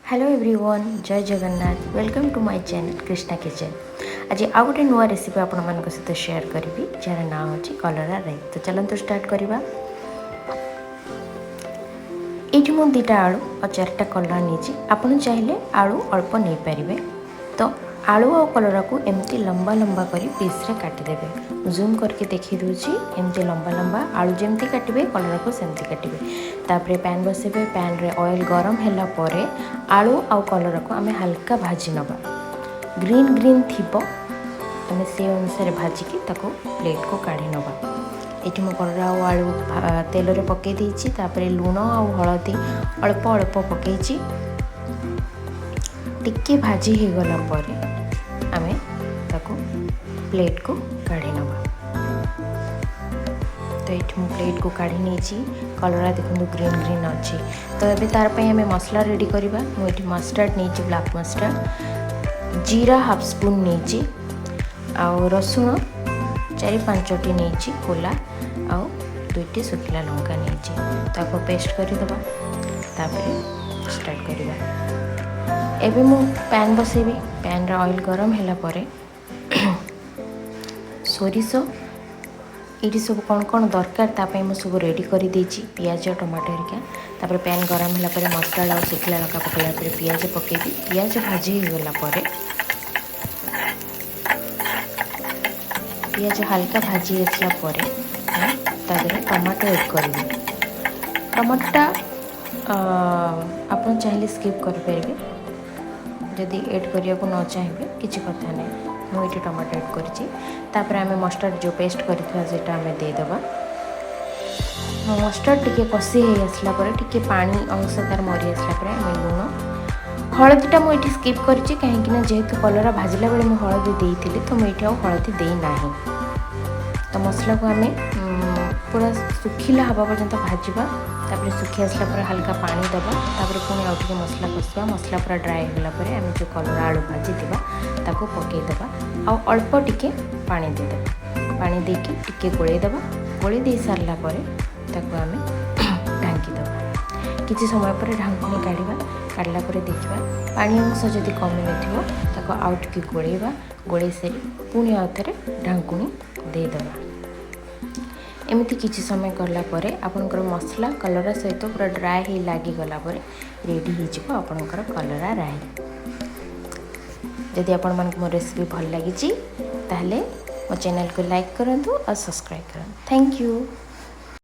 Hello everyone, ଜୟ Jagannath. Welcome to my channel Krishna Kitchen। ଆଜି ଆଉ ଗୋଟେ ନୂଆ ରେସିପି ଆପଣମାନଙ୍କ ସହିତ ସେୟାର କରିବି, ଯାହାର ନାଁ ହେଉଛି କଲରା ରାଇ। ତ ଚାଲନ୍ତୁ ଷ୍ଟାର୍ଟ କରିବା। ଏଇଠି ମୁଁ 2ଟା ଆଳୁ ଆଉ 4ଟା କଲରା ନେଇଛି। ଆପଣ ଚାହିଁଲେ ଆଳୁ ଅଳ୍ପ ନେଇପାରିବେ। ତ ଆଳୁ ଆଉ କଲରାକୁ ଏମିତି ଲମ୍ବା ଲମ୍ବା କରି ପିସ୍ରେ କାଟିଦେବେ। ଜୁମ୍ କରିକି ଦେଖାଇ ଦେଉଛି। ଏମିତି ଲମ୍ବା ଲମ୍ବା ଆଳୁ ଯେମିତି କାଟିବେ, କଲରାକୁ ସେମିତି କାଟିବେ। ତାପରେ ପ୍ୟାନ୍ ବସେଇବେ। ପ୍ୟାନ୍ରେ ଅଏଲ୍ ଗରମ ହେଲା ପରେ ଆଳୁ ଆଉ କଲରାକୁ ଆମେ ହାଲକା ଭାଜି ନେବା। ଗ୍ରୀନ୍ ଗ୍ରୀନ୍ ଥିବ, ଆମେ ସେ ଅନୁସାରେ ଭାଜିକି ତାକୁ ପ୍ଲେଟ୍କୁ କାଢ଼ି ନେବା। ଏଠି ମୁଁ କଲରା ଆଉ ଆଳୁ ତେଲରେ ପକାଇ ଦେଇଛି। ତାପରେ ଲୁଣ ଆଉ ହଳଦୀ ଅଳ୍ପ ଅଳ୍ପ ପକାଇଛି। ଟିକେ ଭାଜି ହେଇଗଲା ପରେ ଆମେ ତାକୁ ପ୍ଲେଟ୍କୁ କାଢ଼ି ନେବା। ତ ଏଇଠି ମୁଁ ପ୍ଲେଟ୍କୁ କାଢ଼ି ନେଇଛି। କଲରା ଦେଖନ୍ତୁ, ଗ୍ରୀନ୍ ଗ୍ରୀନ୍ ଅଛି। ତ ଏବେ ତାର ପାଇଁ ଆମେ ମସଲା ରେଡ଼ି କରିବା। ମୁଁ ଏଠି ମଷ୍ଟାର୍ଡ଼ ନେଇଛି, ବ୍ଲାକ୍ ମଷ୍ଟାର୍ଡ଼, ଜିରା ହାଫ୍ ସ୍ପୁନ୍ ନେଇଛି ଆଉ ରସୁଣ 4-5ଟି ନେଇଛି କୋଲା ଆଉ 2ଟି ଶୁଖିଲା ଲଙ୍କା ନେଇଛି। ତାକୁ ପେଷ୍ଟ କରିଦେବା, ତାପରେ ଷ୍ଟାର୍ଟ କରିବା। ଏବେ ମୁଁ ପ୍ୟାନ୍ ବସେଇବି। ପ୍ୟାନ୍ରେ ଅଏଲ୍ ଗରମ ହେଲା ପରେ ସୋରିଷ, ଏଇଠି ସବୁ କ'ଣ କ'ଣ ଦରକାର ତା ପାଇଁ ମୁଁ ସବୁ ରେଡ଼ି କରିଦେଇଛି, ପିଆଜ, ଟମାଟୋ ହେରିକା। ତାପରେ ପ୍ୟାନ୍ ଗରମ ହେଲା ପରେ ମସଲା ଆଉ ଶୁଖିଲା ଲଙ୍କା ପକାଇଲା ପରେ ପିଆଜ ପକାଇବି। ପିଆଜ ଭାଜି ହେଇଗଲା ପରେ, ପିଆଜ ହାଲକା ଭାଜି ଆସିଲା ପରେ ମୁଁ ତା ଦେହରେ ଟମାଟୋ ଏଡ଼୍ କରିବି। ଟମାଟୋଟା ଆପଣ ଚାହିଁଲେ ସ୍କିପ୍ କରିପାରିବେ। ଯଦି ଏଡ଼୍ କରିବାକୁ ନ ଚାହିଁବେ, କିଛି କଥା ନାହିଁ। ମୁଁ ଏଇଠି ଟମାଟୋ ଏଡ଼୍ କରିଛି। ତାପରେ ଆମେ ମଷ୍ଟାର୍ଡ଼ ଯେଉଁ ପେଷ୍ଟ କରିଥିବା, ସେଇଟା ଆମେ ଦେଇଦେବା। ମଷ୍ଟାର୍ଡ଼ ଟିକେ କଷି ହେଇ ଆସିଲା ପରେ, ଟିକେ ପାଣି ଅଂଶ ତାର ମରି ଆସିଲା ପରେ ଆମେ ଲୁଣ, ହଳଦୀଟା ମୁଁ ଏଇଠି ସ୍କିପ୍ କରିଛି, କାହିଁକିନା ଯେହେତୁ କଲରା ଭାଜିଲା ବେଳେ ମୁଁ ହଳଦୀ ଦେଇଥିଲି, ତ ମୁଁ ଏଇଠି ଆଉ ହଳଦୀ ଦେଇନାହିଁ। ତ ମସଲାକୁ ଆମେ ପୁରା ଶୁଖିଲା ହେବା ପର୍ଯ୍ୟନ୍ତ ଭାଜିବା। ତାପରେ ଶୁଖି ଆସିଲା ପରେ ହାଲକା ପାଣି ଦେବା। ତାପରେ ପୁଣି ଆଉ ଟିକେ ମସଲା କଷିବା। ମସଲା ପୁରା ଡ୍ରାଏ ହେଇଗଲା ପରେ ଆମେ ଯେଉଁ କଲରା ଆଳୁ ଭାଜିଥିବା, ତାକୁ ପକାଇଦେବା ଆଉ ଅଳ୍ପ ଟିକେ ପାଣି ଦେଇଦେବା। ପାଣି ଦେଇକି ଟିକେ ଗୋଳେଇ ଦେବା। ଗୋଳେଇ ଦେଇ ସାରିଲା ପରେ ତାକୁ ଆମେ ଢାଙ୍କି ଦେବା। କିଛି ସମୟ ପରେ ଢାଙ୍କୁଣୀ କାଢ଼ିବା। କାଢ଼ିଲା ପରେ ଦେଖିବା, ପାଣି ଅଂଶ ଯଦି କମି ନଥିବ, ତାକୁ ଆଉ ଟିକେ ଗୋଳେଇବା। ଗୋଳେଇ ସାରି ପୁଣି ଆଉ ଥରେ ଢାଙ୍କୁଣୀ ଦେଇଦେବା। ଏମିତି କିଛି ସମୟ କଲା ପରେ ଆପଣଙ୍କର ମସଲା କଲରା ସହିତ ପୁରା ଡ୍ରାଏ ହେଇ ଲାଗିଗଲା ପରେ ରେଡ଼ି ହେଇଯିବ ଆପଣଙ୍କର କଲରା ରାଇ। ଯଦି ଆପଣମାନଙ୍କୁ ମୋ ରେସିପି ଭଲ ଲାଗିଛି, ତାହେଲେ ମୋ ଚ୍ୟାନେଲକୁ ଲାଇକ୍ କରନ୍ତୁ ଆଉ ସବସ୍କ୍ରାଇବ୍ କରନ୍ତୁ। Thank you.